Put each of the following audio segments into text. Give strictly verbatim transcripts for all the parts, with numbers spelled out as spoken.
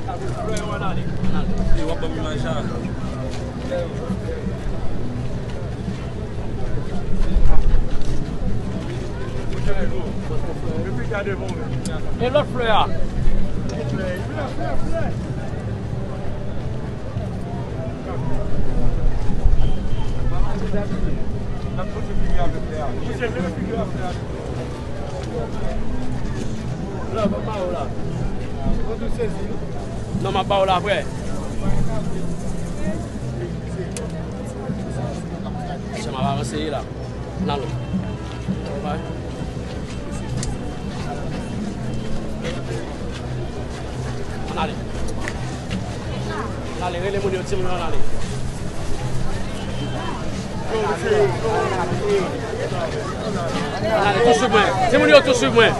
Li w ap ban m imaj la. E lòt flè a? Non, m ap ba w la apre. Mesye, m ap avanse la. N ale. Ann ale. Ann ale, rele moun yo, di moun yo ann ale. Ann ale, tou swiv mwen. Di moun yo tou swiv mwen.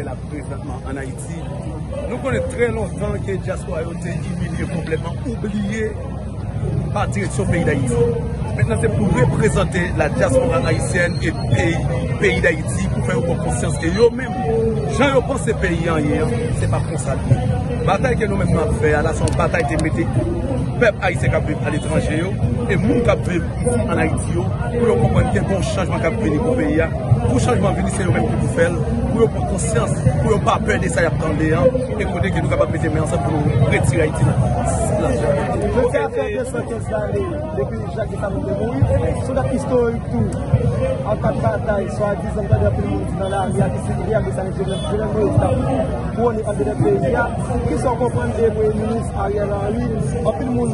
La prezantman ann Ayiti, nou konnen trè lontan ke dyaspora yo te imilye konplètman, oubliye pa direksyon peyi Dayiti. Mentnan se pou reprezante la diaspora haïtienne e peyi, peyi Dayiti pou fè yo pran konsyans ke yo menm, jan yo panse peyi an ye an, se pa konsa l ye. Batay ke nou menm n ap fè a la, se yon batay ke mete pèp ayisyen k ap viv aletranje yo e moun k ap viv ann Ayiti yo, pou yo konprann ke gen yon chanjman k ap vini pou peyi a. Pou chanjman vini, se yo menm ki pou fè l, pou yo pran konsyans, pou yo pa pè de sa y ap tande an, e kote ke nou kapab mete men ansanm pou nou retire Ayiti nan, nan. Jodi a fè de san kenz lane depi Jak Desalin te mouri. Se yon dat istorik tou. An kad batay, swadizan, m tande anpil moun di nan lari a, ki se Desalin, Jovenel, Jovenel Moïse t ap kouwone andedan peyi a. Kisa w konprann de Premye Minis Ariel Henry? Anpil moun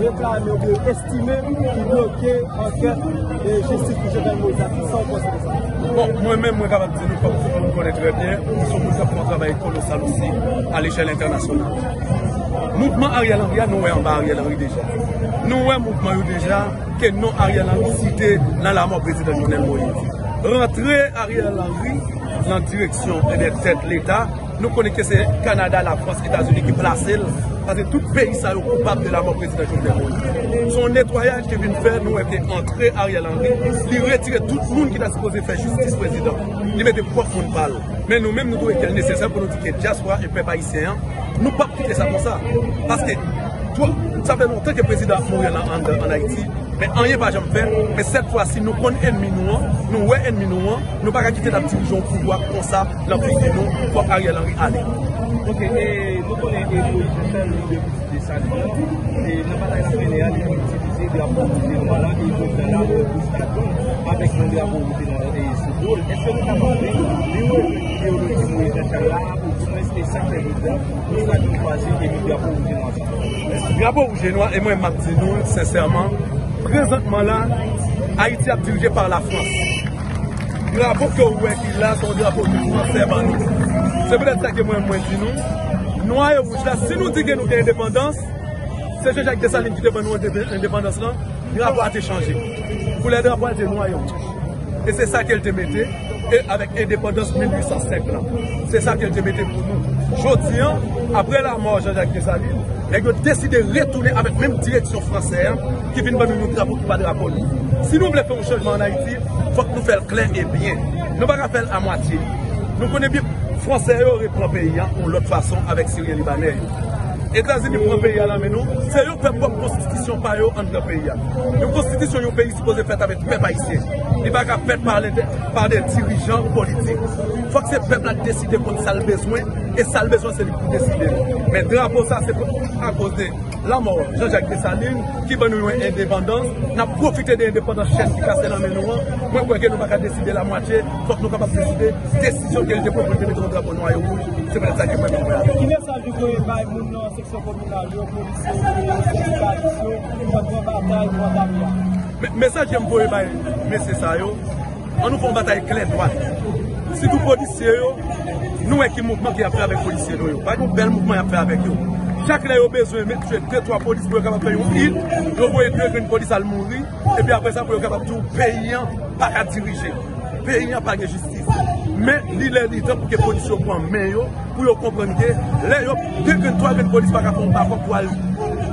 reklame oubyen estime ki bloke ankèt e jistis pou Jovenel Moïse la. Kisa w panse de sa? Bon, mwen menm, mwen kapab di nou, kòm tout moun konnen trè byen, m se yon moun k ap fè yon travay kolosal osi a lechèl entènasyonal. Mouvman Ariel Henry a, nou wè anba Ariel Henry deja. Nou wè mouvman yo deja, ke non Ariel Henry site nan lamò prezidan Jovenel Moïse. Rantre Ariel Henry nan direksyon, ebyen, tèt Leta, nou konnen ke se Kanada, Lafrans, Etazini ki plase l, paske tout peyi sa yo koupab de lamò prezidan Jovenel Moïse. Se yon netwayaj ke vin fè, nou wè ke antre Ariel Henry, li retire tout moun ki ta sipoze fè jistis prezidan. Li mete pwòp moun pa l. Men nou menm, nou twouve ke l nesesè pou nou di ke dyaspora e pèp ayisyen an, nou p ap kite sa konsa. Paske, twa, sa fè lontan ke prezidan ap mouri an, an, ann Ayiti, men anyen pa janm fèt. Men sèt fwa si nou konn ènmi nou an, nou wè ènmi nou an, nou pa ka kite l ap dirije yon pouvwa konsa nan figi nou. Fòk Ariel Henry ale. Ok, e nou konnen e Moïse Jean Charles, li de Desalin an, e nan batay l ap mennen an, li itilize drapo wouj e nwa la, e Jovenel la, e Gustave avèk yon drapo wouj e nwa, e sou do l. Èske nou kapab di, li rejwenn ideoloji Moïse Jean Charles la, oudimwens e sa k fè jodi a, Gustave chwazi e met drapo wouj e nwa sa? Drapo wouj e nwa, e mwen m ap di nou l sensèman, prezantman la, Ayiti ap dirije pa Lafrans. Drapo ke w wè ki la, se yon drapo ke fransè ban nou. Se poutèt sa ke mwen, mwen di nou, nwa e wouj la, si nou di ke nou gen endepandans, se Jean Jacques Dessalines ki te ban nou endepe-, endepandans lan, drapo a te chanje. Koulè drapo a te nwa e wouj. E se sa ke l te mete, e avèk endepandans mil uit san senk lan. Se sa ke l te mete pou nou. Jodi an, apre lamò Jean Jacques Dessalines, nèg yo deside retounen avèk menm direksyon fransè an, ki vin ban nou yon drapo ki pa drapo nou. Si nou vle fè yon chanjman ann Ayiti, fòk nou fè l klè e byen. Nou pa ka fè l amwatye. Nou konnen byen, fransè yo repran peyi a yon lòt fason avèk Siryen Libanè yo. Etazini pran peyi a nan men nou, se yo fè pwòp konstitisyon pa yo anndan peyi a. Yon konstitisyon yon peyi sipoze fèt avèk pèp ayisyen. Li pa ka fèt pa lentè-, pa de dirijan politik. Fòk se pèp la deside kont sa l bezwen, e sa l bezwen se li pou deside l. Men drapo sa se pou, akoz de lamò Jean Jacques Dessalines ki ban nou yon endepandans, n ap pwofite de endepandans chèz ki kase nan men nou an. Mwen kwè ke nou pa ka deside l amwatye, fòk nou kapab deside desizyon ke l te pran pou l te mete yon drapo nwa e wouj. Se poutèt sa ke mwen menm mwen avèk. Ki mesaj ou voye bay moun nan seksyon kominal yo, polisye yo, sendikalis yo, k ap pran batay pou antamye a? Me-, mesaj ke m voye bay mesye sa yo, ann nou fè yon batay klè dwat. Sitou polisye yo, nou wè ki mouvman ke y ap fè avèk polisye nou yo. Pa gen yon bèl mouvman y ap fè avèk yo. Chak lè yo bezwen met tchwe de twa polis pou yo kapab fè yon hit, yo voye de grenn polis al mouri, epi apre sa pou yo kapab di w peyi an pa ka dirije. Peyi an pa gen jistis. Men li lè li tan pou ke polis yo pran men yo, pou yo konprann ke lè yo de grenn, twa grenn polis pa ka fè yon pa fò pou al,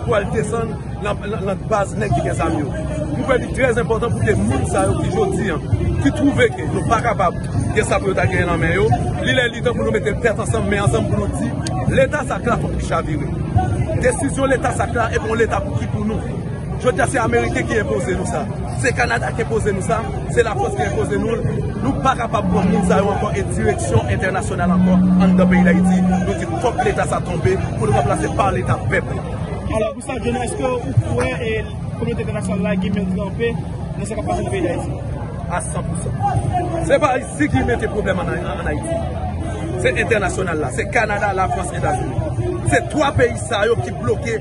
pou al desann nan, nan, nan baz nèg ki gen zam yo. M kwè li trè enpòtan pou ke moun sa yo ki jodi an, ki twouve ke yo pa kapab gen sa pou yo ta genyen nan men yo, li lè li tan pou nou mete tèt ansanm, men ansanm pou nou di, Leta sa k la fòk li chavire. Desizyon Leta sa k la, e pa yon Leta pou ki pou nou. Jodi a se Ameriken ki enpoze nou sa. Se Kanada ki enpoze nou sa. Se Lafrans ki enpoze nou l. Nou pa kapab pran moun sa yo ankò e direksyon entènasyonal ankò anndan peyi Dayiti. Nou di fòk Leta sa tonbe pou l ranplase pa Leta pèp la. Alò, Gustave Journal, èske ou kwè, e, kominote entènasyonal la gen men l tranpe nan sa k ap pase nan peyi Dayiti? A san pou san. Se pa isi ki mete pwoblèm an, an, ann Ayiti. Se entènasyonal la. Se Kanada, Lafrans, Etazini. Se twa peyi sa yo ki bloke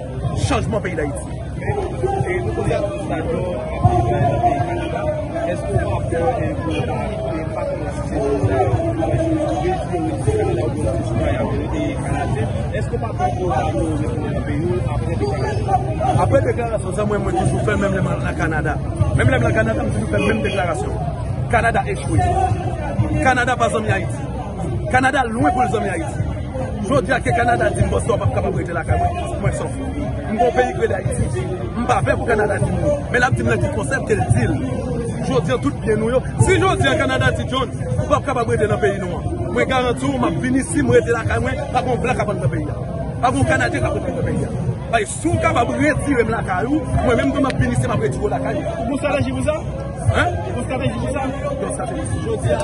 chanjman peyi Dayiti. Men, e, nou konnen Gustave ap viv nan peyi Kanada. Èske w pa pè, e, pou w ta, e, pa konnen si se sou sa, e, si w pa pè pou w ta retounen nan peyi w apre deklarasyon? Apre deklarasyon sa, mwen, mwen toujou fè l, menm lè m nan Kanada. Menm lè m nan Kanada, m toujou fè menm deklarasyon. Kanada echwe. Kanada pa zanmi Ayiti. Kanada lwen pou l zanmi Ayiti. Jodi a ke Kanada di m, "Bòs, ou p ap kapab rete lakay mwen, mwen sòf." M gon peyi k rele Ayiti. M pa pè pou Kanada di m non. Men l ap di m nan ki konsèp ke l di l. Jodi a tout byen nou yo. Si jodi a Kanada di, "John, ou p ap kapab rete nan peyi nou an," mwen garanti w, m ap vini, si m rete lakay mwen, pa gon blan k ap antre nan peyi a. Pa gon Kanadyen k ap antre nan peyi a. Paske si w kapab retire m lakay ou, mwen menm tou m ap vini, si m ap retire w lakay ou. Ou gon estrateji pou sa? Hein? Ou gon estrateji pou sa? Gon estrateji. Jodi a,